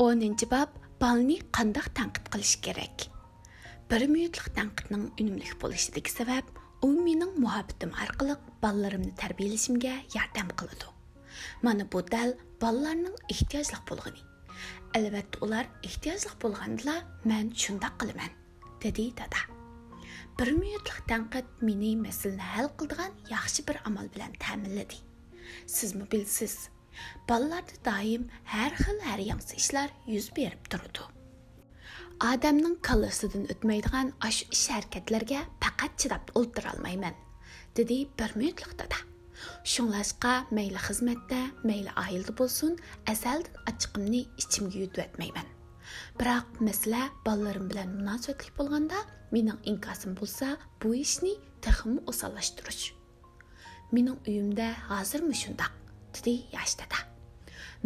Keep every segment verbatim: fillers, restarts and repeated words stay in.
ئونىنچى باب، بالىنى قانداق تەنقىد قىلىش كېرەك؟ بىر مىنۇتلۇق تەنقىدنىڭ ئۈنۈملۈك بولۇشىدىكى سەۋەب، ئۇ مېنىڭ مۇھەببىتىم ئارقىلىق بالىلىرىمنى تەربىيەلىشىمگە ياردەم قىلىدۇ. مانا بۇ دەل بالىلارنىڭ ئېھتىياجلىق بولغىنى. ئەلۋەتتە، ئۇلار ئېھتىياجلىق بولغاندىلا مەن شۇنداق قىلىمەن، دېدى دادا. بىر مىنۇتلۇق تەنقىد مېنى مەسىلىنى ھەل قىلىدىغان ياخشى بىر ئامال بىلەن تەمىنلىدى. سىزمۇ بىلىسىز، بالىلاردا دائىم ھەر خىل، ھەر ياڭزا ئىشلار يۈز بېرىپ تۇرىدۇ. ئادەمنىڭ كاللىسىدىن ئۆتمەيدىغان ئاشۇ ئىش ھەرىكەتلەرگە پەقەت چىداپ ئولتۇرالمايمەن، دېدى بىر مىنۇتلۇق دادا. شۇڭلاشقا مەيلى خىزمەتتە، مەيلى ئائىلىدە بولسۇن، ئەزەلدىن ئاچچىقىمنى ئىچىمگە يۇتۇۋەتمەيمەن. بىراق مەسىلە بالىلىرىم بىلەن مۇناسىۋەتلىك بولغاندا، مېنىڭ ئىنكاسىم بولسا بۇ ئىشنى تېخىمۇ ئوساللاشتۇرۇش. مېنىڭ ئۆيۈمدە ھازىرمۇ شۇنداق، دېدى ياش دادا.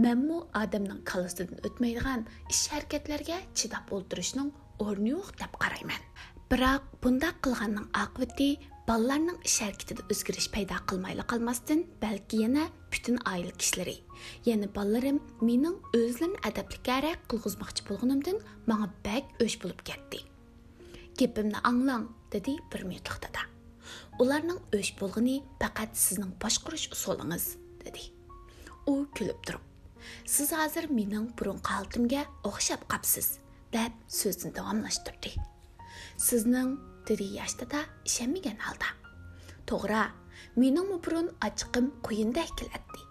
مەنمۇ ئادەمنىڭ كاللىسىدىن ئۆتمەيدىغان ئىش ھەرىكەتلەرگە چىداپ ئولتۇرۇشنىڭ ئورنى يوق دەپ قارايمەن. بىراق بۇنداق قىلغاننىڭ ئاقىۋىتى بالىلارنىڭ ئىش ھەرىكىتىدە ئۆزگىرىش پەيدا قىلمايلا قالماستىن، بەلكى يەنە پۈتۈن ئائىلە كىشىلىرى، يەنى بالىلىرىم مېنىڭ ئۆزلىرىنى ئەدەپلىككەنرەك قىلغۇزماقچى بولغىنىمدىن ماڭا بەك ئۆچ بولۇپ كەتتى. گېپىمنى ئاڭلاڭ، دېدى بىر مىنۇتلۇق دادا. ئۇلارنىڭ ئۆچ بولغىنى پەقەت سىزنىڭ باشقۇرۇش ئۇسۇلىڭىز، دېدى. ئۇ كۈلۈپ تۇرۇپ، سىز ھازىر مېنىڭ بۇرۇنقى ھالىتىمگە ئوخشاپ قاپسىز، دەپ سۆزىنى داۋاملاشتۇردى. سىزنىڭ، دېدى ياش دادا ئىشەنمىگەن ھالدا. توغرا، مېنىڭمۇ بۇرۇن ئاچچىقىم قۇيۇندەك كېلەتتى.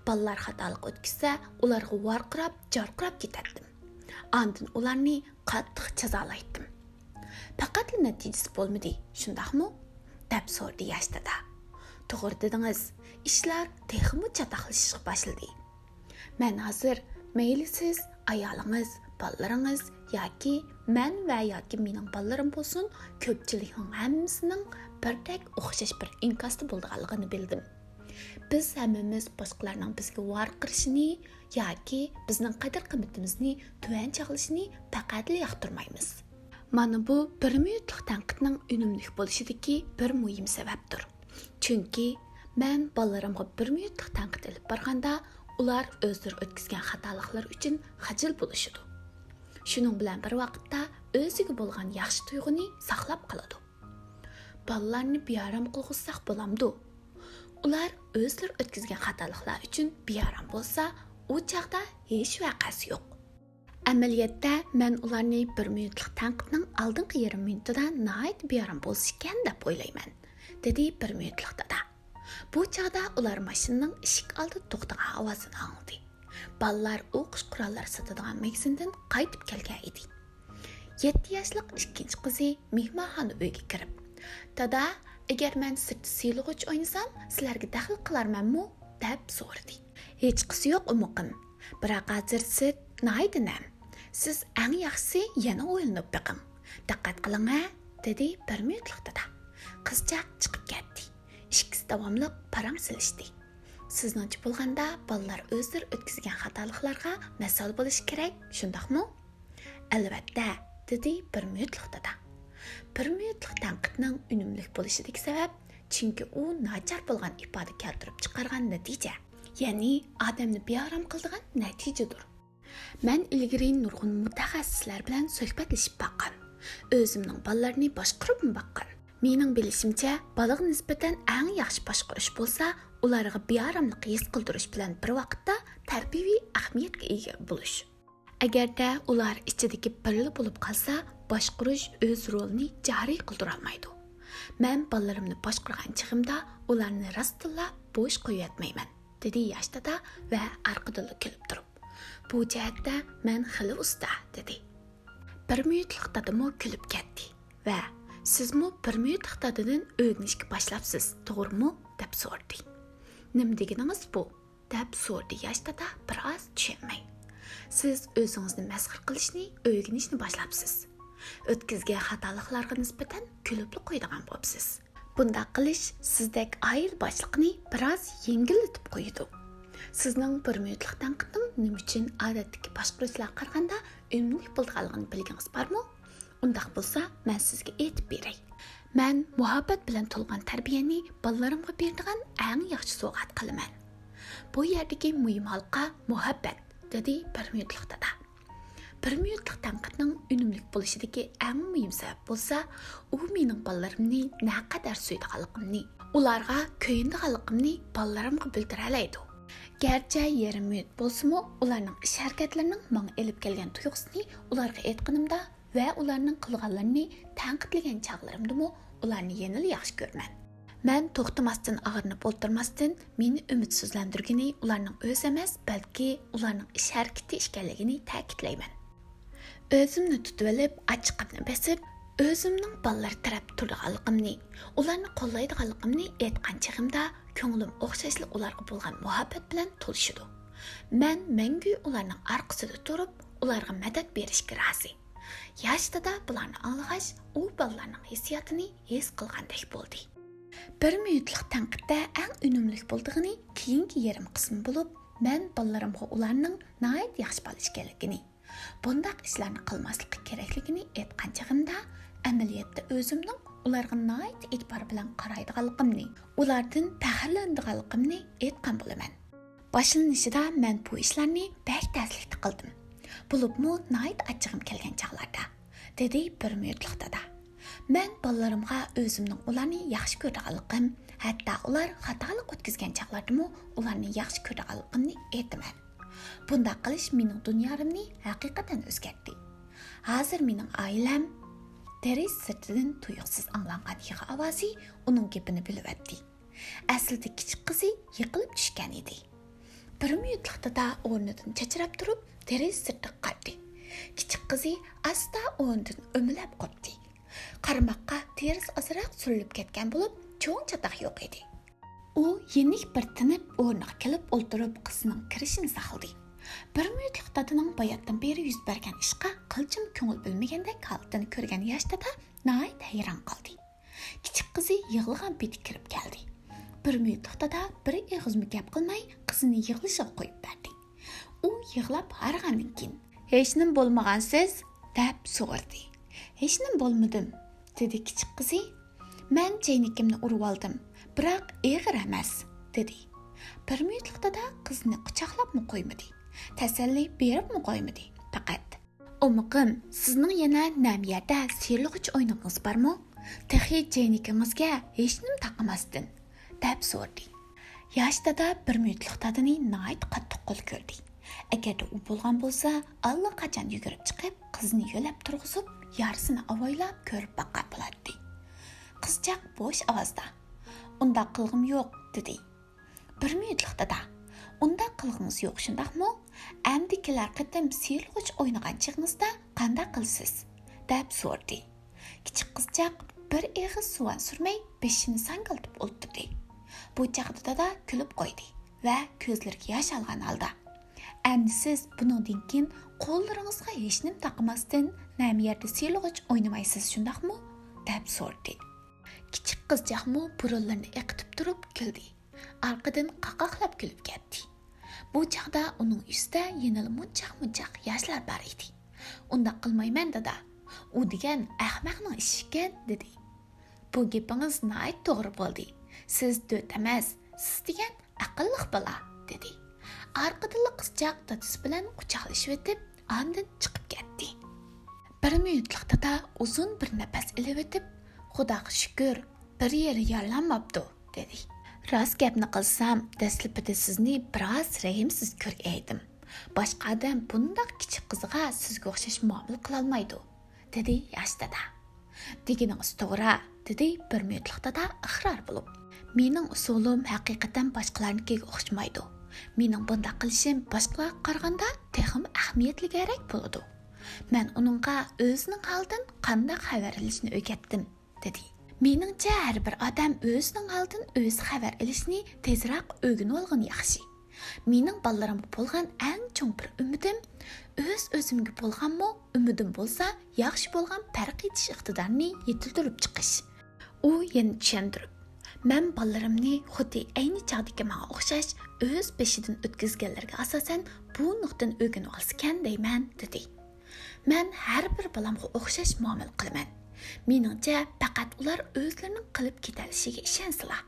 بالىلار خاتالىق ئۆتكۈزسە، ئۇلارغا ۋارقىراپ، جارقىراپ كېتەتتىم. ئاندىن ئۇلارنى قاتتىق جازالايتتىم. پەقەتلا نەتىجىسى بولمىدى، شۇنداقمۇ؟ دەپ سورىدى ياش دادا. توغرا دېدىڭىز، ئىشلار تېخىمۇ چاتاقلىشىشقا باشلىدى. مەن ھازىر مەيلى سىز، ئايالىڭىز، بالىلىرىڭىز ياكى مەن ۋە ياكى مېنىڭ بالىلىرىم بولسۇن، كۆپچىلىكنىڭ ھەممىسىنىڭ بىردەك ئوخشاش بىر ئىنكاستا بولىدىغانلىقىنى بىلدىم. بىز ھەممىمىز باشقىلارنىڭ بىزگە ۋارقىرىشىنى ياكى بىزنىڭ قەدىر-قىممىتىمىزنى تۆۋەن چاغلىشىنى پەقەتلا ياقتۇرمايمىز. مانا بۇ بىر مىنۇتلۇق تەنقىدنىڭ ئۈنۈملۈك بولۇشىدىكى بىر مۇھىم سەۋەبتۇر. چۈنكى مەن بالىلىرىمغا بىر مىنۇتلۇق تەنقىد ئېلىپ بارغاندا، ئۇلار ئۆزلىرى ئۆتكۈزگەن خاتالىقلىرى ئۈچۈن خىجىل بولۇشىدۇ. شۇنىڭ بىلەن بىر ۋاقىتتا ئۆزىگە بولغان ياخشى تۇيغۇنى ساقلاپ قالىدۇ. بالىلارنى بىئارام قىلغۇزساق بولامدۇ؟ ئۇلار ئۆزلىرى ئۆتكۈزگەن خاتالىقلار ئۈچۈن بىئارام بولسا، ئۇ چاغدا ھېچ ۋەقەسى يوق. ئەمەلىيەتتە، مەن ئۇلارنى بىر مىنۇتلۇق تەنقىدنىڭ ئالدىنقى يېرىم مىنۇتىدا ناھايىتى بىئارام بولسىكەن دەپ ئويلايمەن، دېدى بىر مىنۇتلۇق دادا. بۇ چاغدا ئۇلار ماشىنىنىڭ ئىشىك ئالدىدا توختىغان ئاۋازىنى ئاڭلىدى. بالىلار ئوقۇش قوراللىرى ساتىدىغان ماگىزىندىن قايتىپ كەلگەن ئىدى. يەتتە ياشلىق ئىككىنچى قىزى مېھمانخانا ئۆيگە كىرىپ، «دادا، ئەگەر مەن سىرتتا سىيلىغۇچ ئوينىسام، سىلەرگە دەخلى قىلارمەنمۇ؟» دەپ سورىدى. «ھېچقىسى يوق، ئۇمۇقىم. بىراق ھازىر سىرت ناھايىتى نەم. سىز ئەڭ ياخشىسى يەنە ئويلىنىپ بېقىڭ. دىققەت قىلىڭ ھە!» دېدى بىر مىنۇتلۇق دادا. قىزچاق چىقىپ كەتتى. ئىككىسى داۋاملىق پاراڭ سېلىشتى. سىزنىڭچە بولغاندا بالىلار ئۆزلىرى ئۆتكۈزگەن خاتالىقلارغا مەسئۇل بولۇشى كېرەك، شۇنداقمۇ؟ ئەلۋەتتە، دېدى بىر مىنۇتلۇق دادا. بىر مىنۇتلۇق تەنقىدنىڭ ئۈنۈملۈك بولۇشىدىكى سەۋەب، چۈنكى ئۇ ناچار بولغان ئىپادە كەلتۈرۈپ چىقارغان نەتىجە، يەنى ئادەمنى بىئارام قىلىدىغان نەتىجىدۇر. مەن ئىلگىرى نۇرغۇن مۇتەخەسسىسلەر بىلەن سۆھبەتلىشىپ باققان، ئۆزۈمنىڭ بالىلىرىنى باشقۇرۇپمۇ باققان. مېنىڭ بىلىشىمچە، بالىغا نىسبەتەن ئەڭ ياخشى باشقۇرۇش بولسا، ئۇلارغا بىئاراملىق ھېس قىلدۇرۇش بىلەن بىر ۋاقىتتا تەربىيىۋى ئەھمىيەتكە ئىگە بولۇش. ئەگەردە ئۇلار ئىچىدىكى بىرلا بولۇپ قالسا، باشقۇرۇش ئۆز رولىنى جارى قىلدۇرالمايدۇ. مەن بالىلىرىمنى باشقۇرغان چېغىمدا ئۇلارنى راستتىنلا بوش قويۇۋەتمەيمەن، دېدى ياش دادا ۋە ئارقىدىنلا كۈلۈپ تۇرۇپ، بۇ جەھەتتە مەن خېلى ئۇستا، دېدى. بىر مىنۇتلۇق دادىمۇ كۈلۈپ كەتتى ۋە، سىزمۇ بىر مىنۇتلۇق دادىدىن ئۆگىنىشكە باشلاپسىز، توغرىمۇ؟ دەپ سورىدى. نېمە دېگىنىڭىز بۇ؟ دەپ سورىدى ياش دادا بىر ئاز چۈشەنمەي. سىز ئۆزىڭىزنى مەسخىرە قىلىشنى ئۆگىنىشنى باشلاپسىز. ئۆتكۈزگەن خاتالىقلارغا نىسبەتەن كۈلۈپلا قويىدىغان بوپسىز. بۇنداق قىلىش سىزدەك ئائىلە باشلىقىنى بىراز يەڭگىللىتىپ قويىدۇ. سىزنىڭ بىر مىنۇتلۇق تەنقىدنىڭ نېمە ئۈچۈن ئادەتتىكى باشقۇرۇشلارغا قارىغاندا ئۈنۈملۈك بولىدىغانلىقىنى بىلگىڭىز بارمۇ؟ ئۇنداق بولسا، مەن سىزگە ئېيتىپ بېرەي. مەن مۇھەببەت بىلەن تولغان تەربىيەنى بالىلىرىمغا بېرىدىغان ئەڭ ياخشى سوۋغات قىلىمەن. بۇ يەردىكى مۇھىم ھالقا مۇھەببەت، دېدى بىر مىنۇتلۇق دادا. بىر مىنۇتلۇق تەنقىدنىڭ ئۈنۈملۈك بولۇشىدىكى ئەڭ مۇھىم سەۋەب بولسا، ئۇ مېنىڭ بالىلىرىمنى نەقەدەر سۆيىدىغانلىقىمنى، ئۇلارغا كۆيۈنىدىغانلىقىمنى بالىلىرىمغا بىلدۈرەلەيدۇ. گەرچە يېرىم مىنۇت بولسىمۇ، ئۇلارنىڭ ئىش-ھەرىكەتلىرىنىڭ ماڭا ئېلىپ كەلگەن تۇيغۇسىنى ئۇلارغا ئېيتقىنىمدا ۋە ئۇلارنىڭ قىلغانلىرىنى تەنقىدلىگەن چاغلىرىمدىمۇ ئۇلارنى يەنىلا ياخشى كۆرىمەن. مەن توختىماستىن ئاغرىنىپ ئولتۇرماستىن، مېنى ئۈمىدسىزلەندۈرگىنى ئۇلارنىڭ ئۆزى ئەمەس، بەلكى ئۇلارنىڭ ئىش-ھەرىكىتى ئىكەنلىكىنى تەكىتلەيمەن. ئۆزۈمنى تۇتۇۋېلىپ، ئاچچىقىمنى بېسىپ، ئۆزۈمنىڭ بالىلار تەرەپ تۇرىدىغانلىقىمنى، ئۇلارنى قوللايدىغانلىقىمنى ئېيتقان چېغىمدا، كۆڭلۈم ئوخشاشلا ئۇلارغا بولغان مۇھەببەت بىلەن تولۇشىدۇ. مەن مەڭگۈ ئۇلارنىڭ ئارقىسىدا تۇرۇپ، ئۇلارغا مەدەت بېرىشكە رازى. ياش دادا بۇلارنى ئاڭلىغاچ، ئۇ بالىلارنىڭ ھېسسىياتىنى ھېس قىلغاندەك بولدى. بىر مىنۇتلۇق تەنقىدتە ئەڭ ئۈنۈملۈك بولىدىغىنى كېيىنكى يېرىم قىسمى بولۇپ، مەن بالىلىرىمغا ئۇلارنىڭ ناھايىتى ياخشى بالا ئىكەنلىكىنى، بۇنداق ئىشلارنى قىلماسلىقى كېرەكلىكىنى ئېيتقان چېغىمدا، ئەمەلىيەتتە ئۆزۈمنىڭ ئۇلارغا ناھايىتى ئېتىبار بىلەن قارايدىغانلىقىمنى، ئۇلاردىن پەخىرلىنىدىغانلىقىمنى ئېيتقان بولىمەن. باشلىنىشىدا مەن بۇ ئىشلارنى بەك تەسلىكتە قىلدىم، بولۇپمۇ ناھايىتى ئاچچىقىم كەلگەن چاغلاردا، دېدى بىر مىنۇتلۇق دادا. مەن بالىلىرىمغا ئۆزۈمنىڭ ئۇلارنى ياخشى كۆرىدىغانلىقىم، ھەتتا ئۇلار خاتالىق ئۆتكۈزگەن چاغلاردىمۇ ئۇلارنى ياخشى كۆرىدىغانلىقىمنى ئېيتىمەن. بۇنداق قىلىش مېنىڭ دۇنيالىرىمنى ھەقىقەتەن ئۆزگەرتتى. ھازىر مېنىڭ ئائىلەم. دېرىزە سىرتىدىن تۇيۇقسىز ئاڭلانغان يىغا ئاۋازى ئۇنىڭ گېپىنى بۆلۈۋەتتى. ئەسلىدە كىچىك قىزى يىقىلىپ چۈشكەن ئىدى. بىر مىنۇتلۇق دادا ئورنىدىن چاچراپ تۇرۇپ، دېرىزە سىرتىغا قارىدى. كىچىك قىزى ئاستا ئورنىدىن ئۆمىلەپ قوپتى. قارىماققا تېرىسى ئازراق سۈرۈلۈپ كەتكەن بولۇپ، چوڭ چاتاق يوق ئىدى. ئۇ يېنىك بىر تىنىپ، ئورنىغا كېلىپ ئولتۇرۇپ، قىزىنىڭ كىرىشىنى ساقلىدى. بىر مىنۇتلۇق دادىنىڭ باياتتىن بېرى يۈز بەرگەن ئىشقا قىلچىمۇ كۆڭۈل بۆلمىگەندەك ھالىتىنى كۆرگەن ياش دادا ناھايىتى ھەيران قالدى. كىچىك قىزى يىغلىغان پېتى كىرىپ كەلدى. بىر مىنۇتلۇق دادا بىر ئېغىزمۇ گەپ قىلماي، قىزىنى يىغلىشىغا قويۇپ بەردى. ئۇ يىغلاپ ھارغاندىن كېيىن، «ھېچنېمە بولمىغانسىز؟» دەپ سورىدى. «ھېچنېمە بولمىدىم»، دېدى كىچىك قىزى. «مەن چەينىكىمنى ئۇرۇۋالدىم، بىراق ئېغىر ئەمەس»، دېدى. بىر مىنۇتلۇق دادا قىزنى قۇچاقلاپمۇ قويمىدى، تەسەللى بېرىپمۇ قويمىدى. پەقەت، «ئومىقىم، سىزنىڭ يەنە نەمە يەردە سىيرىلغۇچ ئوينىغىڭىز بارمۇ؟ تېخى چەينىكىڭىزگە ھېچنېمە تاقىماستىن؟» دەپ سورىدى. ياش دادا بىر مىنۇتلۇق دادىنى ناھايىتى قاتتىق قول كۆردى. ئەگەردە ئۇ بولغان بولسا، ئاللىقاچان يۈگۈرۈپ چىقىپ، قىزنى يۆلەپ تۇرغۇزۇپ، يارىسىنى ئاۋايلاپ كۆرۈپ باققان بولاتتى. قىزچاق بوش ئاۋازدا، «ئۇنداق قىلغۇم يوق»، دېدى. بىر مىنۇتلۇق دادا، «ئۇنداق قىلغۇڭىز يوق، شۇنداقمۇ؟ ئەمدى كېلەر قېتىم سىيرىلغۇچ ئوينىغان چېغىڭىزدا قانداق قىلىسىز؟» دەپ سورىدى. كىچىك قىزچاق بىر ئېغىز سۇۋان سۈرمەي بېشىنى ساڭگىلىتىپ ئولتۇردى. بۇ چاغدا دادا كۈلۈپ قويدى ۋە كۆزلىرىگە ياش ئالغان ھالدا، «ئەمدى سىز بۇنىڭدىن كېيىن قوللىرىڭىزغا ھېچنېمە تاقىماستىن نەمە يەردە سىيرىلغۇچ ئوينىمايسىز، شۇنداقمۇ؟» دەپ سورىدى. كىچىك قىزچاقمۇ بۇرۇنلىرىنى ئېقىتىپ تۇرۇپ كۈلدى. ئارقىدىن قاقاقلاپ كۈلۈپ كەتتى. بۇ چاغدا ئۇنىڭ ئۈستىدە يەنىلا مۇنچاق-مۇنچاق ياشلار بار ئىدى. «ئۇنداق قىلمايمەن، دادا. ئۇ دېگەن ئەخمەقنىڭ ئىشى ئىكەن»، دېدى. «بۇ گېپىڭىز ناھايىتى توغرا بولدى. سىز دۆت ئەمەس، سىز دېگەن ئەقىللىق بالا»، دېدى. ئارقىدىنلا قىزچاق دادىسى بىلەن قۇچاقلىشىۋېتىپ، ئاندىن چىقىپ كەتتى. بىر مىنۇتلۇق دادا ئۇزۇن بىر نەپەس ئېلىۋېتىپ، «خۇداغا شۈكۈر، بىر يېرى يارىلانماپتۇ»، دېدى. «راست گەپنى قىلسام، دەسلىپىدە سىزنى بىراز رەھىمسىز كۆرگەن ئىدىم. باشقا ئادەم بۇنداق كىچىك قىزغا سىزگە ئوخشاش مۇئامىلە قىلالمايدۇ»، دېدى ياش دادا. «دېگىنىڭىز توغرا»، دېدى بىر مىنۇتلۇق دادا ئىقرار بولۇپ. «مېنىڭ ئۇسۇلۇم ھەقىقەتەن باشقىلارنىڭكىگە ئوخشىمايدۇ. مېنىڭ بۇنداق قىلىشىم باشقىلارغا قارىغاندا تېخىمۇ ئەھمىيەتلىكرەك بولىدۇ. مەن ئۇنىڭغا ئۆزىنىڭ ھالىدىن قانداق خەۋەر ئېلىشنى ئۆگەتتىم»، دېدى. «مېنىڭچە، ھەر بىر ئادەم ئۆزىنىڭ ھالىدىن ئۆزى خەۋەر ئېلىشنى تېزرەك ئۆگىنىۋالغىنى ياخشى. مېنىڭ بالىلىرىمغا بولغان ئەڭ چوڭ بىر ئۈمىدىم، ئۆز-ئۆزۈمگە بولغانمۇ ئۈمىدىم بولسا، ياخشى بولغان پەرق ئېتىش ئىقتىدارىنى يېتىلدۈرۈپ چىقىش.» ئۇ يەنە چۈشەندۈرۈپ، «مەن بالىلىرىمنى خۇددى ئەينى چاغدىكى ماڭا ئوخشاش ئۆز بېشىدىن ئۆتكۈزگەنلىرىگە ئاساسەن بۇ نۇقتىنى ئۆگىنىۋالسىكەن دەيمەن»، دېدى. «مەن ھەر بىر بالامغا ئوخشاش مۇئامىلە قىلىمەن. مېنىڭچە، پەقەت ئۇلار ئۆزلىرىنىڭ قىلىپ كېتەلىشىگە ئىشەنسىلا.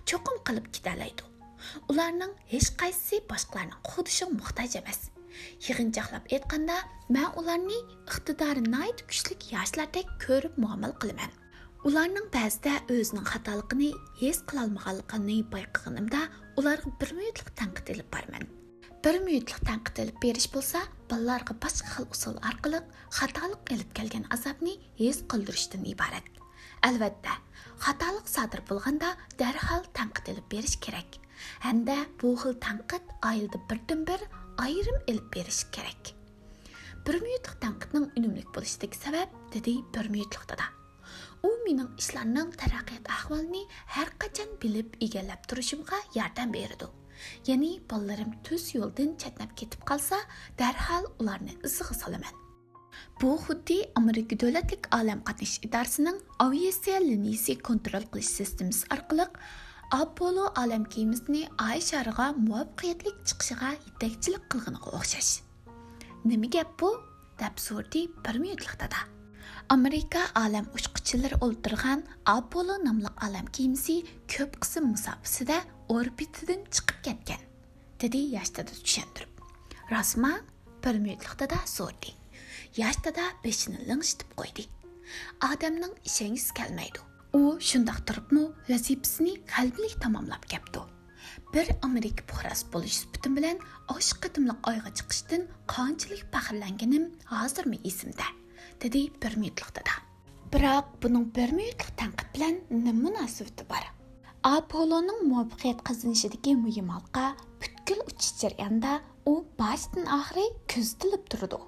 چوقۇم قىلىپ كېتەلەيدۇ. ئۇلارنىڭ ھېچقايسىسى باشقىلارنىڭ قوغدىشىغا موھتاج ئەمەس. يىغىنچاقلاپ ئېيتقاندا، مەن ئۇلارنى ئىقتىدارى ناھايىتى كۈچلۈك ياشلاردەك كۆرۈپ مۇئامىلە قىلىمەن. ئۇلارنىڭ بەزىدە ئۆزىنىڭ خاتالىقىنى ھېس قىلالمىغانلىقىنى بايقىغىنىمدا، ئۇلارغا بىر مىنۇتلۇق تەنقىد ئېلىپ بارىمەن. بىر مىنۇتلۇق تەنقىد ئېلىپ بېرىش بولسا، بالىلارغا باشقا خىل ئۇسۇل ئارقىلىق خاتالىق ئېلىپ كەلگەن ئازابنى ھېس قىلدۇرۇشتىن ئىبارەت. ئەلۋەتتە، خاتالىق سادىر بولغاندا دەرھال تەنقىد ئېلىپ بېرىش كېرەك. ھەمدە بۇ خىل تەنقىد ئائىلىدە بىردىنبىر ئايرىم ئېلىپ بېرىش كېرەك. بىر مىنۇتلۇق تەنقىدنىڭ ئۈنۈملۈك بولۇشىدىكى سەۋەب، دېدى بىر مىنۇتلۇق دادا. ئۇ مېنىڭ ئىشلارنىڭ تەرەققىيات ئەھۋالىنى ھەر قاچان بىلىپ ئىگىلەپ تۇرۇشۇمغا ياردەم بېرىدۇ. يەنى بالىلىرىم تۈز يولدىن چەتنەپ كېتىپ قالسا، دەرھال ئۇلارنى ئىزىغا سالىمەن. بۇ خۇددى ئامېرىكا دۆلەتلىك ئالەم قاتنىشى ئىدارىسىنىڭ ئاۋىئاتسىيە لىنىيىسى كونترول قىلىش سىستېمىسى ئارقىلىق ئاپولو ئالەم كېمىسىنى ئاي شارىغا مۇۋەپپەقىيەتلىك چىقىشىغا يېتەكچىلىك قىلغىنىغا ئوخشاش. نېمە گەپ بۇ؟ دەپ سورىدى بىر مىنۇتلۇق دادا. ئامېرىكا ئالەم ئۇچقۇچىلىرى ئولتۇرغان ئاپولو ناملىق ئالەم كېمىسى كۆپ قىسىم مۇساپىسىدە ئوربىتىدىن چىقىپ كەتكەن، دېدى ياش دادا چۈشەندۈرۈپ. راستما؟ بىر مىنۇتلۇق دادا سورىدى. ياش دادا بېشىنى لىڭشىتىپ قويدى. ئادەمنىڭ ئىشەنگۈسى كەلمەيدۇ. ئۇ شۇنداق تۇرۇپمۇ ۋەزىپىسىنى غەلىبىلىك تاماملاپ كەپتۇ. بىر ئامېرىكا پۇقراسى بولۇش سۈپىتىم بىلەن ئاشۇ قېتىملىق ئايغا چىقىشتىن قانچىلىك پەخىرلەنگىنىم ھازىرمۇ ئېسىمدە، دېدى بىر مىنۇتلۇق دادا. بىراق بۇنىڭ بىر مىنۇتلۇق تەنقىد بىلەن نېمە مۇناسىۋىتى بار؟ ئاپوللونىڭ مۇۋەپپەقىيەت قازىنىشىدىكى مۇھىم ھالقا پۈتكۈل ئۇچۇش جەريانىدا ئۇ باشتىن ئاخىرى كۆزىتىلىپ تۇرىدۇ.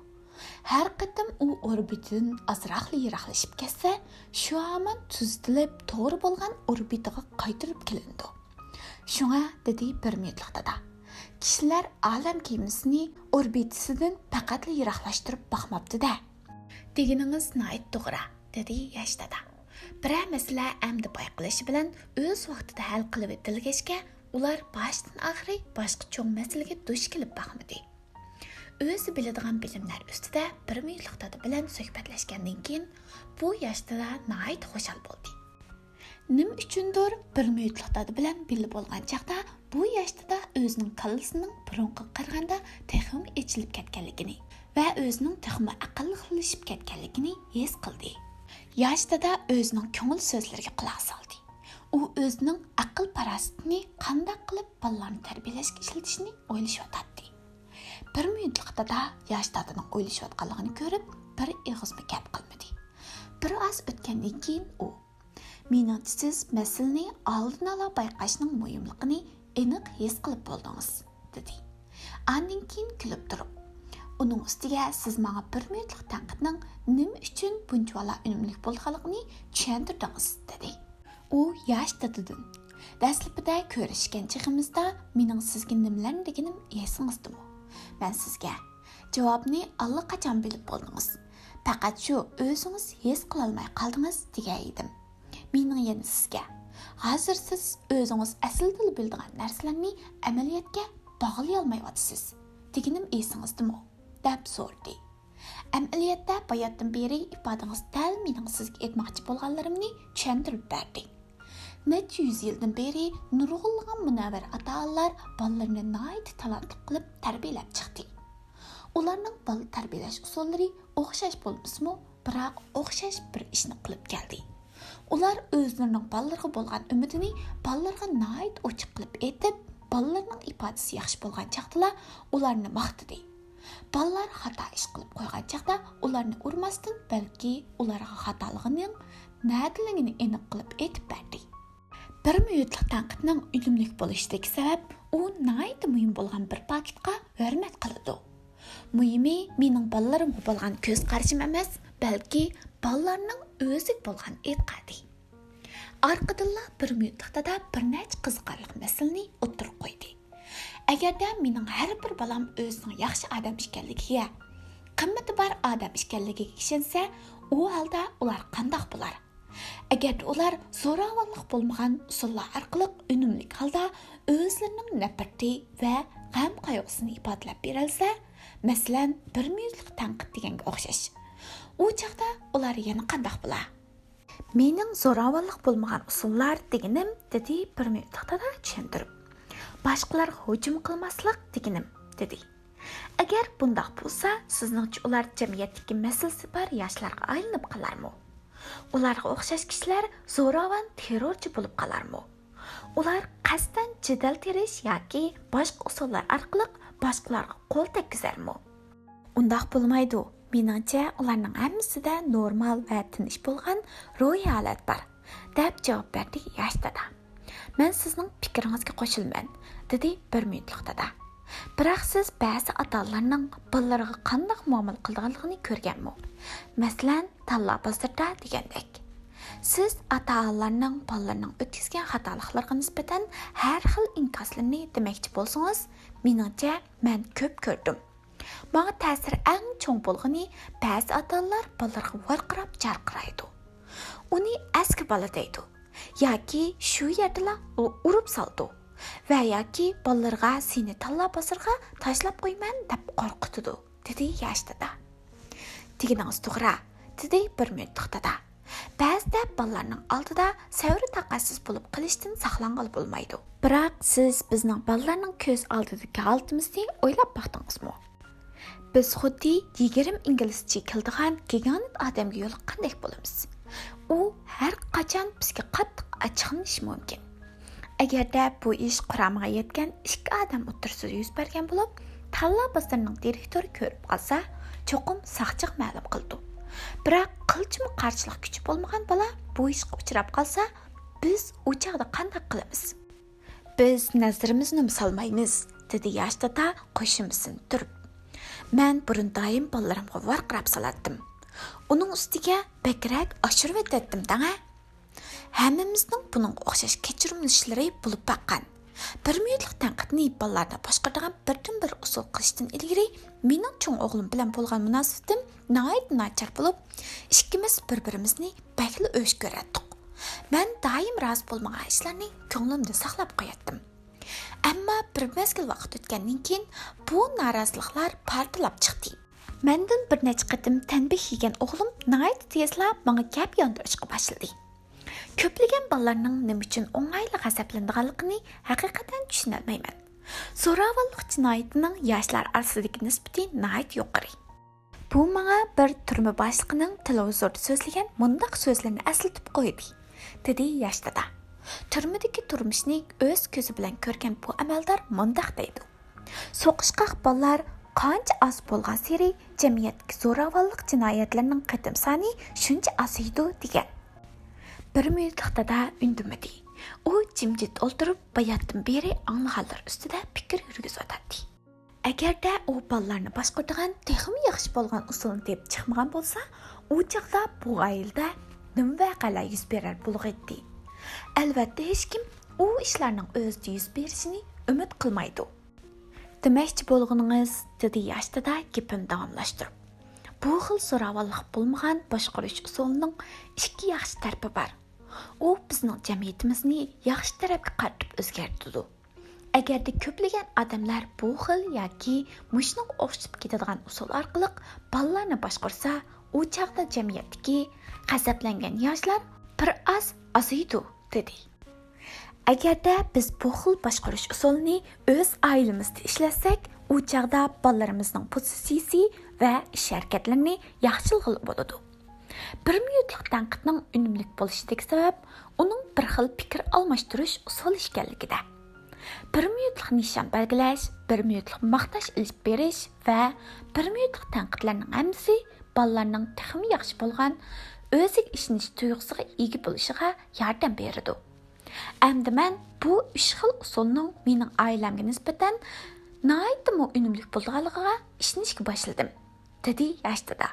ھەر قېتىم ئۇ ئوربىتىدىن ئازراقلا يىراقلىشىپ كەتسە، شۇ ھامان تۈزىتىلىپ، توغرا بولغان ئوربىتىغا قايتۇرۇپ كېلىنىدۇ. شۇڭا، دېدى بىر مىنۇتلۇق دادا، كىشىلەر ئالەم كېمىسىنى ئوربىتىسىدىن پەقەتلا يىراقلاشتۇرۇپ باقماپتۇ-دە. دېگىنىڭىز ناھايىتى توغرا، دېدى ياش دادا. بىرەر مەسىلە ئەمدى بايقىلىشى بىلەن ئۆز ۋاقتىدا ھەل قىلىۋېتىلگەچكە، ئۇلار باشتىن ئاخىرى باشقا چوڭ مەسىلىگە دۇچ كېلىپ باقمىدى. ئۆزى بىلىدىغان بىلىملەر ئۈستىدە بىر مىنۇتلۇق دادا بىلەن سۆھبەتلەشكەندىن كېيىن، بۇ ياش دادا ناھايىتى خۇشال بولدى. نېمە ئۈچۈندۇر بىر مىنۇتلۇق دادا بىلەن بىللە بولغان چاغدا بۇ ياش دادا ئۆزىنىڭ كاللىسىنىڭ بۇرۇنقىغا قارىغاندا تېخىمۇ ئېچىلىپ كەتكەنلىكىنى ۋە ئۆزىنىڭ تېخىمۇ ئەقىللىقلىشىپ كەتكەنلىكىنى ھېس قىلدى. ياش دادا ئۆزىنىڭ كۆڭۈل سۆزلىرىگە قۇلاق سالدى. ئۇ ئۆزىنىڭ ئەقىل-پاراسىتىنى قانداق قىلىپ بالىلارنى تەربىيەلەشكە ئىشلىتىشىنى ئويلىشىۋاتاتتى. بىر مىنۇتلۇق دادا ياش دادىنىڭ ئويلىشىۋاتقانلىقىنى كۆرۈپ، بىر ئېغىزمۇ گەپ قىلمىدى. بىر ئاز ئۆتكەندىن كېيىن ئۇ، مېنىڭچە، سىز مەسىلىنى ئالدىن ئالا بايقاشنىڭ مۇھىملىقىنى ئېنىق ھېس قىلىپ بولدىڭىز، دېدى. ئاندىن كېيىن كۈلۈپ تۇرۇپ، ئۇنىڭ ئۈستىگە سىز ماڭا بىر مىنۇتلۇق تەنقىدنىڭ نېمە ئۈچۈن بۇنچىۋالا ئۈنۈملۈك بولىدىغانلىقىنى چۈشەندۈردىڭىز، دېدى. ئۇ ياش دادىدىن، دەسلىپىدە كۆرۈشكەن چېغىمىزدا مېنىڭ سىزگە نېمىلەرنى دېگىنىم ئېسىڭىزدىمۇ؟ مەن سىزگە، جاۋابنى ئاللىقاچان بىلىپ بولدىڭىز. پەقەت شۇ ئۆزىڭىز ھېس قىلالماي قالدىڭىز، دېگەن ئىدىم. مېنىڭ يەنە سىزگە، ھازىر سىز ئۆزىڭىز ئەسلىدىلا بىلىدىغان نەرسىلەرنى ئەمەلىيەتكە باغلىيالمايۋاتىسىز، دېگىنىم ئېسىڭىزدىمۇ؟ دەپ سورىدى. ئەمەلىيەتتە باياتتىن بېرى ئىپادىڭىز دەل مېنىڭ سىزگە ئېيتماقچى بولغانلىرىمنى چۈشەندۈرۈپ بەردى. نەچچە يۈز يىلدىن بېرى نۇرغۇنلىغان مۇنەۋۋەر ئاتا-ئانىلار بالىلىرىنى ناھايىتى تالانتلىق قىلىپ تەربىيەلەپ چىقتى. ئۇلارنىڭ بالا تەربىيەلەش ئۇسۇللىرى ئوخشاش بولمىسىمۇ، بىراق ئوخشاش بىر ئىشنى قىلىپ كەلدى. ئۇلار ئۆزلىرىنىڭ بالىلىرىغا بولغان ئۈمىدىنى بالىلىرىغا ناھايىتى ئوچۇق قىلىپ ئېيتىپ، بالىلىرىنىڭ ئىپادىسى ياخشى بولغان چاغدىلا ئۇلارنى ماختىدى. بالىلار خاتا ئىش قىلىپ قويغان چاغدا ئۇلارنى ئۇرماستىن، بەلكى ئۇلارغا خاتالىقىنىڭ نەدىلىكىنى ئېنىق قىلىپ ئېيتىپ بەردى. بىر مىنۇتلۇق تەنقىدنىڭ ئۈنۈملۈك بولۇشىدىكى سەۋەب، ئۇ ناھايىتى مۇھىم بولغان بىر پاكىتقا ھۆرمەت قىلىدۇ. مۇھىمى، مېنىڭ بالىلىرىمغا بولغان كۆز قارىشىم ئەمەس، بەلكى بالىلارنىڭ ئۆزىگە بولغان ئېتىقادى. ئارقىدىنلا بىر مىنۇتلۇق دادا بىر نەچچە قىزىقارلىق مەسىلىنى ئوتتۇرىغا قويدى. ئەگەردە مېنىڭ ھەر بىر بالام ئۆزىنىڭ ياخشى ئادەم ئىكەنلىكىگە، قىممىتى بار ئادەم ئىكەنلىكىگە ئىشەنسە، ئۇ ھالدا ئۇلار قانداق بولار؟ ئەگەردە ئۇلار زوراۋانلىق بولمىغان ئۇسۇللار ئارقىلىق ئۈنۈملۈك ھالدا ئۆزلىرىنىڭ نەپرىتى ۋە غەم-قايغۇسىنى ئىپادىلەپ بېرەلىسە، مەسىلەن، بىر مىنۇتلۇق تەنقىد دېگەنگە ئوخشاش، ئۇ چاغدا ئۇلار يەنە قانداق بولا؟ مېنىڭ زوراۋانلىق بولمىغان ئۇسۇللار دېگىنىم، دېدى بىر مىنۇتلۇق دادا چۈشەندۈرۈپ. باشقىلارغا ھۇجۇم قىلماسلىق دېگىنىم، دېدى. ئەگەر بۇنداق بولسا، سىزنىڭچە ئۇلار جەمئىيەتتىكى مەسىلىسى بار ياشلارغا ئايلىنىپ قالارمۇ؟ ئۇلارغا ئوخشاش كىشىلەر زوراۋان، تېررورچى بولۇپ قالارمۇ؟ ئۇلار قەستەن جېدەل تېرىش ياكى باشقا ئۇسۇللار ئارقىلىق باشقىلارغا قول تەگكۈزەرمۇ؟ ئۇنداق بولمايدۇ. مېنىڭچە، ئۇلارنىڭ ھەممىسىدە نورمال ۋە تىنچ بولغان روھىي ھالەت بار، دەپ جاۋاب بەردى ياش دادا. مەن سىزنىڭ پىكرىڭىزگە قوشۇلىمەن، دېدى بىر مىنۇتلۇق دادا. بىراق سىز بەزى ئاتا-ئانىلارنىڭ بالىلىرىغا قانداق مۇئامىلە قىلىدىغانلىقىنى كۆرگەنمۇ؟ مەسىلەن، تاللا بازىرىدا دېگەندەك. سىز ئاتا-ئانىلارنىڭ بالىلىرىنىڭ ئۆتكۈزگەن خاتالىقلىرىغا نىسبەتەن ھەر خىل ئىنكاسلىرىنى دېمەكچى بولسىڭىز، مېنىڭچە، مەن كۆپ كۆردۈم. ماڭا تەسىرى ئەڭ چوڭ بولغىنى، بەزى ئاتا-ئانىلار بالىلىرىغا ۋارقىراپ جارقىرايدۇ. ئۇنى ئەسكى بالا دەيدۇ. ياكى شۇ يەردىلا ئۇ-، ئۇرۇپ سالىدۇ. ۋە ياكى بالىلىرىغا سېنى تاللا بازىرىغا تاشلاپ قويىمەن دەپ قورقۇتىدۇ، دېدى ياش دادا. دېگىنىڭىز توغرا، دېدى بىر مىنۇتلۇق دادا. بەزىدە بالىلارنىڭ ئالدىدا سەۋرى تاقەتسىز بولۇپ قېلىشتىن ساقلانغىلى بولمايدۇ. بىراق سىز بىزنىڭ بالىلارنىڭ كۆز ئالدىدىكى ھالىتىمىزنى ئويلاپ باقتىڭىزمۇ؟ بىز خۇددى يىگىرمە ئىنگلىزچە كېلىدىغان گىگانت ئادەمگە يولۇققاندەك بولىمىز. ئۇ ھەر قاچان بىزگە قاتتىق ئاچچىقلىنىشى مۇمكىن. ئەگەردە بۇ ئىش قۇرامىغا يەتكەن ئىككى ئادەم ئوتتۇرىسىدا يۈز بەرگەن بولۇپ، تاللا بازىرىنىڭ دىرېكتورى كۆرۈپ قالسا، چوقۇم ساقچىغا مەلۇم قىلىدۇ. بىراق قىلچىمۇ قارشىلىق كۈچى بولمىغان بالا بۇ ئىشقا ئۇچراپ قالسا، بىز ئۇ چاغدا قانداق قىلىمىز؟ بىز نەزىرىمىزنىمۇ سالمايمىز، دېدى ياش دادا قوشۇمىسىنى تۈرۈپ. مەن بۇرۇن دائىم بالىلىرىمغا ۋارقىراپ سالاتتىم. ئۇنىڭ ئۈستىگە بەكرەك ئاشۇرۇۋېتەتتىم دەڭە. ھەممىمىزنىڭ بۇنىڭغا ئوخشاش كەچۈرمىشلىرى بولۇپ باققان. بىر مىنۇتلۇق تەنقىدنى بالىلاردا باشقۇرىدىغان بىردىنبىر ئۇسۇل قىلىشتىن ئىلگىرى مېنىڭ چوڭ ئوغلۇم بىلەن بولغان مۇناسىۋىتىم ناھايىتى ناچار بولۇپ، ئىككىمىز بىر-بىرىمىزنى بەكلا ئۆچ كۆرەتتۇق. مەن دائىم رازى بولمىغان ئىشلارنى كۆڭلۈمدە ساقلاپ قوياتتىم. ئەمما بىر مەزگىل ۋاقىت ئۆتكەندىن كېيىن بۇ نارازىلىقلار پارتلاپ چىقتى. مەندىن بىر نەچچە قېتىم تەنبىھ يېگەن ئوغلۇم ناھايىتى تېزلا ماڭا گەپ ياندۇرۇشقا باشلىدى. كۆپلىگەن بالىلارنىڭ نېمە ئۈچۈن ئوڭايلا غەزەپلىنىدىغانلىقىنى ھەقىقەتەن چۈشىنەلمەيمەن. زوراۋانلىق جىنايىتىنىڭ ياشلار ئارىسىدىكى نىسبىتى ناھايىتى يۇقىرى. بۇ ماڭا بىر تۈرمە باشلىقىنىڭ تېلېۋىزوردا سۆزلىگەن مۇنداق سۆزلىرىنى ئەسلىتىپ قويدى، دېدى ياش دادا. تۈرمىدىكى تۇرمۇشنى ئۆز كۆزى بىلەن كۆرگەن بۇ ئەمەلدار مۇنداق دەيدۇ: سوقۇشقاق بالىلار قانچە ئاز بولغانسېرى، جەمئىيەتتىكى زوراۋانلىق جىنايەتلىرىنىڭ قېتىم سانى شۇنچە ئازىيىدۇ، دېگەن. بىر مىنۇتلۇق دادا ئۈندىمىدى. ئۇ جىمجىت ئولتۇرۇپ، باياتتىن بېرى ئاڭلىغانلىرى ئۈستىدە پىكىر يۈرگۈزۈۋاتاتتى. ئەگەردە ئۇ بالىلارنى باشقۇرىدىغان تېخىمۇ ياخشى بولغان ئۇسۇلنى تېپىپ چىقمىغان بولسا، ئۇ چاغدا بۇ ئائىلىدە نېمە ۋەقەلەر يۈز بېرەر بولغىيتتى؟ ئەلۋەتتە، ھېچكىم ئۇ ئىشلارنىڭ ئۆزىدە يۈز بېرىشىنى ئۈمىد قىلمايدۇ. دېمەكچى بولغىنىڭىز، دېدى ياش دادا گېپىنى داۋاملاشتۇرۇپ، بۇ خىل زوراۋانلىق بولمىغان باشقۇرۇش ئۇسۇلىنىڭ ئىككى ياخشى تەرىپى بار. ئۇ بىزنىڭ جەمئىيىتىمىزنى ياخشى تەرەپكە قارىتىپ ئۆزگەرتىدۇ. ئەگەردە كۆپلىگەن ئادەملەر بۇ خىل ياكى مۇشۇنىڭغا ئوخشىتىپ كېتىدىغان ئۇسۇل ئارقىلىق بالىلارنى باشقۇرسا، ئۇ چاغدا جەمئىيەتتىكى غەزەپلەنگەن ياشلار بىر ئاز ئازىيىدۇ، دېدى. ئەگەردە بىز بۇ خىل باشقۇرۇش ئۇسۇلىنى ئۆز ئائىلىمىزدە ئىشلەتسەك، ئۇ چاغدا بالىلىرىمىزنىڭ پوزىتسىيىسى ۋە ئىش ھەرىكەتلىرىنى ياخشىلىغىلى بولىدۇ. بىر مىنۇتلۇق تەنقىدنىڭ ئۈنۈملۈك بولۇشىدىكى سەۋەب ئۇنىڭ بىر خىل پىكىر ئالماشتۇرۇش ئۇسۇلى ئىكەنلىكىدە. بىر مىنۇتلۇق نىشان بەلگىلەش، بىر مىنۇتلۇق ماختاش ئېلىپ بېرىش ۋە بىر مىنۇتلۇق تەنقىدلەرنىڭ ھەممىسى بالىلارنىڭ تېخىمۇ ياخشى بولغان، ئۆزىگە ئىشىنىش تۇيغۇسىغا ئىگە بولۇشىغا ياردەم بېرىدۇ. ئەمدى مەن بۇ ئۈچ خىل ئۇسۇلنىڭ مېنىڭ ئائىلەمگە نىسبەتەن ناھايىتىمۇ ئۈنۈملۈك بولىدىغانلىقىغا ئىشىنىشكە باشلىدىم، دېدى ياش دادا.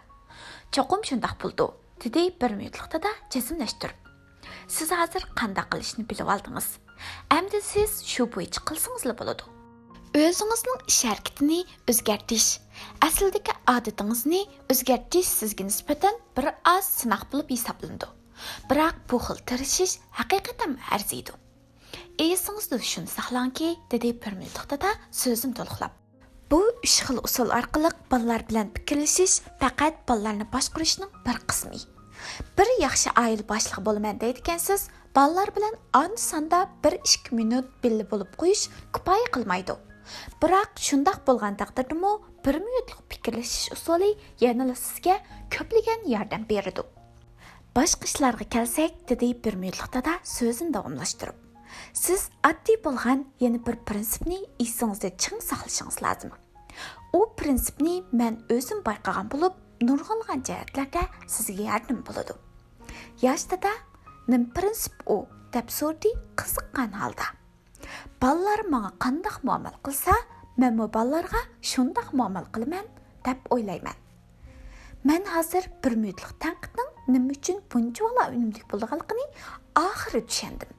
چوقۇم شۇنداق بولىدۇ، دېدى بىر مىنۇتلۇق دادا جەزملەشتۈرۈپ. سىز ھازىر قانداق قىلىشنى بىلىۋالدىڭىز. ئەمدى سىز شۇ بويىچە قىلسىڭىزلا بولىدۇ. ئۆزىڭىزنىڭ ئىش ھەرىكىتىنى ئۆزگەرتىش، ئەسلىدىكى ئادىتىڭىزنى ئۆزگەرتىش سىزگە نىسبەتەن بىر ئاز سىناق بولۇپ ھېسابلىنىدۇ. بىراق بۇ خىل تىرىشىش ھەقىقەتەنمۇ ئەرزىيدۇ. ئېسىڭىزدە شۇنى ساقلاڭكى، دېدى بىر مىنۇتلۇق دادا سۆزىنى تولۇقلاپ. بۇ ئۈچ خىل ئۇسۇل ئارقىلىق بالىلار بىلەن پىكىرلىشىش پەقەت بالىلارنى باشقۇرۇشنىڭ بىر قىسمى. بىر ياخشى ئائىلە باشلىقى بولىمەن دەيدىكەنسىز، بالىلار بىلەن ئاندا-ساندا بىر ئىككى مىنۇت بىللە بولۇپ قويۇش كۇپايە قىلمايدۇ. بىراق شۇنداق بولغان تەقدىردىمۇ، بىر مىنۇتلۇق پىكىرلىشىش ئۇسۇلى يەنىلا سىزگە كۆپلىگەن ياردەم بېرىدۇ. باشقا ئىشلارغا كەلسەك، دېدى بىر مىنۇتلۇق دادا سۆزىنى داۋاملاشتۇرۇپ. سىز ئاددىي بولغان يەنە بىر پىرىنسىپنى ئېسىڭىزدە چىڭ ساقلىشىڭىز لازىم. ئۇ پىرىنسىپنى مەن ئۆزۈم بايقىغان بولۇپ، نۇرغۇنلىغان جەھەتلەردە سىزگە ياردىمى بولىدۇ. ياش دادا، نېمە پىرىنسىپ ئۇ؟ دەپ سورىدى قىزىققان ھالدا. بالىلار ماڭا قانداق مۇئامىلە قىلسا، مەنمۇ بالىلارغا شۇنداق مۇئامىلە قىلىمەن، دەپ ئويلايمەن. مەن ھازىر بىر مىنۇتلۇق تەنقىدنىڭ نېمە ئۈچۈن بۇنچىۋالا ئۈنۈملۈك بولىدىغانلىقىنى ئاخىرى چۈشەندىم.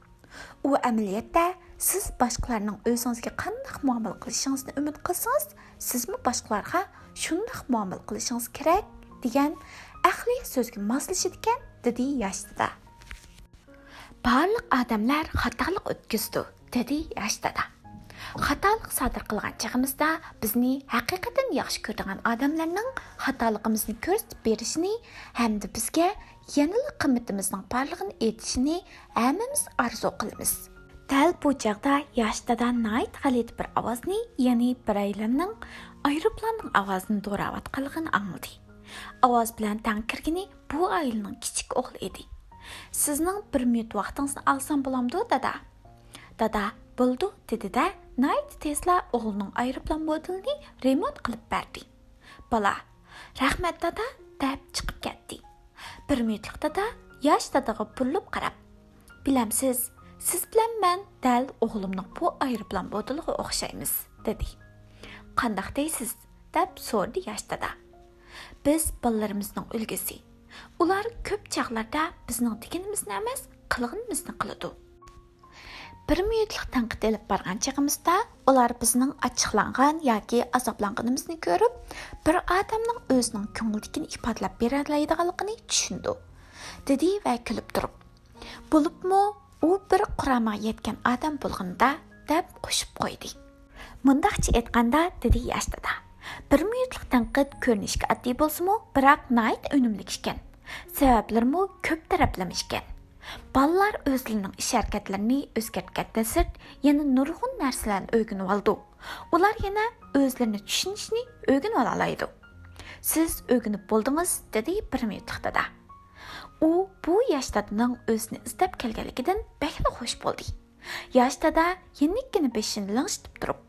ئۇ ئەمەلىيەتتە سىز باشقىلارنىڭ ئۆزىڭىزگە قانداق مۇئامىلە قىلىشىڭىزنى ئۈمىد قىلسىڭىز، سىزمۇ باشقىلارغا شۇنداق مۇئامىلە قىلىشىڭىز كېرەك، دېگەن ئەقلىي سۆزگە ماسلىشىدىكەن، دېدى ياش دادا. بارلىق ئادەملەر خاتالىق ئۆتكۈزىدۇ، دېدى ياش دادا. خاتالىق سادىر قىلغان چېغىمىزدا بىزنى ھەقىقەتەن ياخشى كۆرىدىغان ئادەملەرنىڭ خاتالىقىمىزنى كۆرسىتىپ بېرىشىنى ھەمدە بىزگە يەنىلا قىممىتىمىزنىڭ بارلىقىنى ئېيتىشىنى ھەممىمىز ئارزۇ قىلىمىز. دەل بۇ چاغدا ياش دادا ناھايىتى غەلىتە بىر ئاۋازنى، يەنى بىرەيلەننىڭ ئايروپىلاننىڭ ئاۋازىنى دوراۋاتقانلىقىنى ئاڭلىدى. ئاۋاز بىلەن تەڭ كىرگىنى بۇ ئائىلىنىڭ كىچىك ئوغلى ئىدى. سىزنىڭ بىر مىنۇت ۋاقتىڭىزنى ئالسام بولامدۇ، دادا؟ دادا، بولىدۇ، دېدى-دە، ناھايىتى تېزلا ئوغلىنىڭ ئايروپىلان مودېلىنى رېمونت قىلىپ بەردى. بالا، رەھمەت، دادا، دەپ چىقىپ كەتتى. بىر مىنۇتلۇق دادا ياش دادىغا بۇرۇلۇپ قاراپ، بىلەمسىز، سىز بىلەن مەن دەل ئوغلۇمنىڭ بۇ ئايروپىلان مودېلىغا ئوخشايمىز، دېدى. قانداق دەيسىز؟ دەپ سورىدى ياش دادا. بىز بالىلىرىمىزنىڭ ئۈلگىسى. ئۇلار كۆپ چاغلاردا بىزنىڭ دېگىنىمىزنى ئەمەس، قىلغىنىمىزنى قىلىدۇ. بىر مىنۇتلۇق تەنقىد ئېلىپ بارغان چېغىمىزدا، ئۇلار بىزنىڭ ئاچچىقلانغان ياكى ئازابلانغىنىمىزنى كۆرۈپ، بىر ئادەمنىڭ ئۆزىنىڭ كۆڭلىدىكىنى ئىپادىلەپ بېرەلەيدىغانلىقىنى چۈشىنىدۇ، دېدى ۋە كۈلۈپ تۇرۇپ، بولۇپمۇ ئۇ بىر قۇرامىغا يەتكەن ئادەم بولغىنىدا، دەپ قوشۇپ قويدى. مۇنداقچە ئېيتقاندا، دېدى ياش دادا، بىر مىنۇتلۇق تەنقىد كۆرۈنۈشكە ئاددىي بولسىمۇ، بىراق ناھايىتى ئۈنۈملۈك ئىكەن. سەۋەبلىرىمۇ كۆپ تەرەپلىمە ئىكەن. بالىلار ئۆزلىرىنىڭ ئىش-ھەرىكەتلىرىنى ئۆزگەرتكەندىن سىرت، يەنە نۇرغۇن نەرسىلەرنى ئۆگىنىۋالىدۇ. ئۇلار يەنە ئۆزلىرىنى چۈشىنىشنى ئۆگىنىۋالالايدۇ. سىز ئۆگىنىپ بولدىڭىز، دېدى بىر مىنۇتلۇق دادا. ئۇ بۇ ياش دادىنىڭ ئۆزىنى ئىزدەپ كەلگەنلىكىدىن بەكلا خوش بولدى. ياش دادا يېنىككىنە بېشىنى لىڭشىتىپ تۇرۇپ،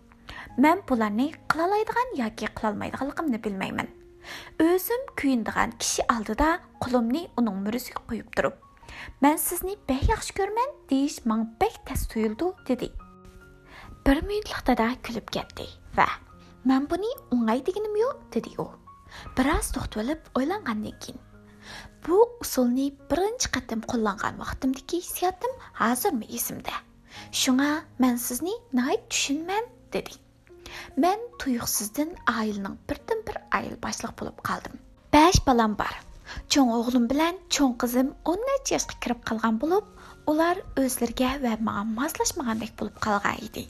مەن بۇلارنى قىلالايدىغان ياكى قىلالمايدىغانلىقىمنى بىلمەيمەن. ئۆزۈم كۆيۈنىدىغان كىشى ئالدىدا قولۇمنى ئۇنىڭ مۈرىسىگە قويۇپ تۇرۇپ، مەن سىزنى بەك ياخشى كۆرىمەن دېيىش ماڭا بەك تەس تۇيۇلىدۇ، دېدى. بىر مىنۇتلۇق دادا كۈلۈپ كەتتى ۋە مەن بۇنى ئوڭاي دېگىنىم يوق، دېدى ئۇ. بىراز توختىۋېلىپ ئويلانغاندىن كېيىن، بۇ ئۇسۇلنى بىرىنچى قېتىم قوللانغان ۋاقتىمدىكى ھېسسىياتىم ھازىرمۇ ئېسىمدە. شۇڭا مەن سىزنى ناھايىتى چۈشىنىمەن، دېدى. مەن تۇيۇقسىزدىن ئائىلىنىڭ بىردىنبىر ئائىلە باشلىقى بولۇپ قالدىم. بەش بالام بار. چوڭ ئوغلۇم بىلەن چوڭ قىزىم ئون نەچچە ياشقا كىرىپ قالغان بولۇپ، ئۇلار ئۆزلىرىگە ۋە ماڭا ماسلاشمىغاندەك بولۇپ قالغان ئىدى.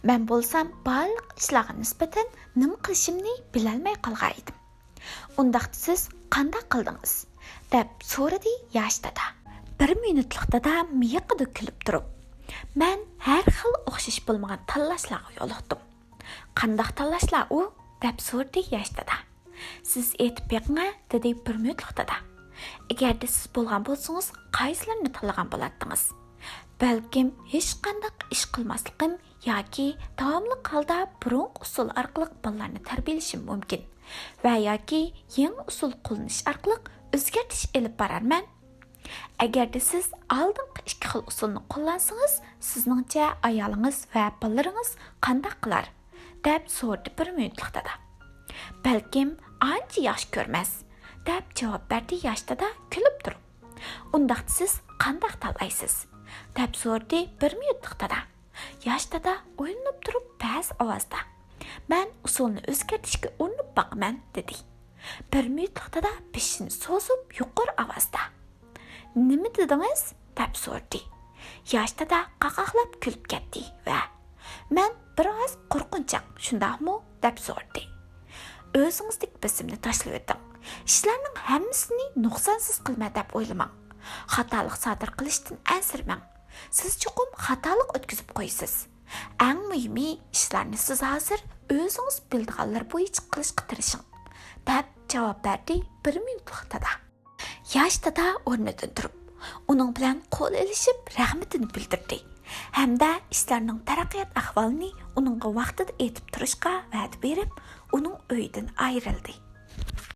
مەن بولسام بارلىق ئىشلارغا نىسبەتەن نېمە قىلىشىمنى بىلەلمەي قالغان ئىدىم. ئۇنداقتا سىز قانداق قىلدىڭىز؟ دەپ سورىدى ياش دادا. بىر مىنۇتلۇق دادا مىيىقىدا كۈلۈپ تۇرۇپ، مەن ھەر خىل ئوخشاش بولمىغان تاللاشلارغا يولۇقتۇم. قانداق تاللاشلار ئۇ؟ دەپ سورىدى ياش دادا. سىز ئېيتىپ بېقىڭە، دېدى بىر مىنۇتلۇق دادا. ئەگەردە سىز بولغان بولسىڭىز، قايسىلىرىنى تاللىغان بولاتتىڭىز؟ بەلكىم ھېچقانداق ئىش قىلماسلىقىم ياكى داۋاملىق ھالدا بۇرۇنقى ئۇسۇل ئارقىلىق بالىلارنى تەربىيەلىشىم مۇمكىن ۋە ياكى يېڭى ئۇسۇل قوللىنىش ئارقىلىق ئۆزگەرتىش ئېلىپ بارارمەن. ئەگەردە سىز ئالدىنقى ئىككى خىل ئۇسۇلنى قوللانسىڭىز، سىزنىڭچە ئايالىڭىز ۋە بالىلىرىڭىز قانداق قىلار؟ دەپ سورىدى بىر مىنۇتلۇق دادا. بەلكىم ئانچە ياخشى كۆرمەس، دەپ جاۋاب بەردى ياش دادا كۈلۈپ تۇرۇپ. ئۇنداقتا سىز قانداق تاللايسىز؟ دەپ سورىدى بىر مىنۇتلۇق دادا. ياش دادا ئويلىنىپ تۇرۇپ پەس ئاۋازدا، مەن ئۇسۇلنى ئۆزگەرتىشكە ئۇرۇنۇپ باقىمەن، دېدى. بىر مىنۇتلۇق دادا بېشىنى سوزۇپ يۇقىرى ئاۋازدا، نېمە دېدىڭىز؟ دەپ سورىدى. ياش دادا قاقاقلاپ كۈلۈپ كەتتى ۋە مەن بىر ئاز قورقۇنچاق، شۇنداقمۇ؟ دەپ سورىدى. ئۆزىڭىزدىكى بېسىمنى تاشلىۋېتىڭ. ئىشلارنىڭ ھەممىسىنى نۇقسانسىز قىلىمەن دەپ ئويلىماڭ. خاتالىق سادىر قىلىشتىن ئەنسىرىمەڭ. سىز چوقۇم خاتالىق ئۆتكۈزۈپ قويىسىز. ئەڭ مۇھىمى، ئىشلارنى سىز ھازىر ئۆزىڭىز بىلىدىغانلار بويىچە قىلىشقا تىرىشىڭ، دەپ جاۋاب بەردى بىر مىنۇتلۇق دادا. ياش دادا ئورنىدىن تۇرۇپ، ئۇنىڭ بىلەن قول ئېلىشىپ رەھمىتىنى بىلدۈردى ھەمدە ئىشلارنىڭ تەرەققىيات ئەھۋالىنى ئۇنىڭغا ۋاقتىدا ئېيتىپ تۇرۇشقا ۋەدە بېرىپ، ئۇنىڭ ئۆيىدىن ئايرىلدى.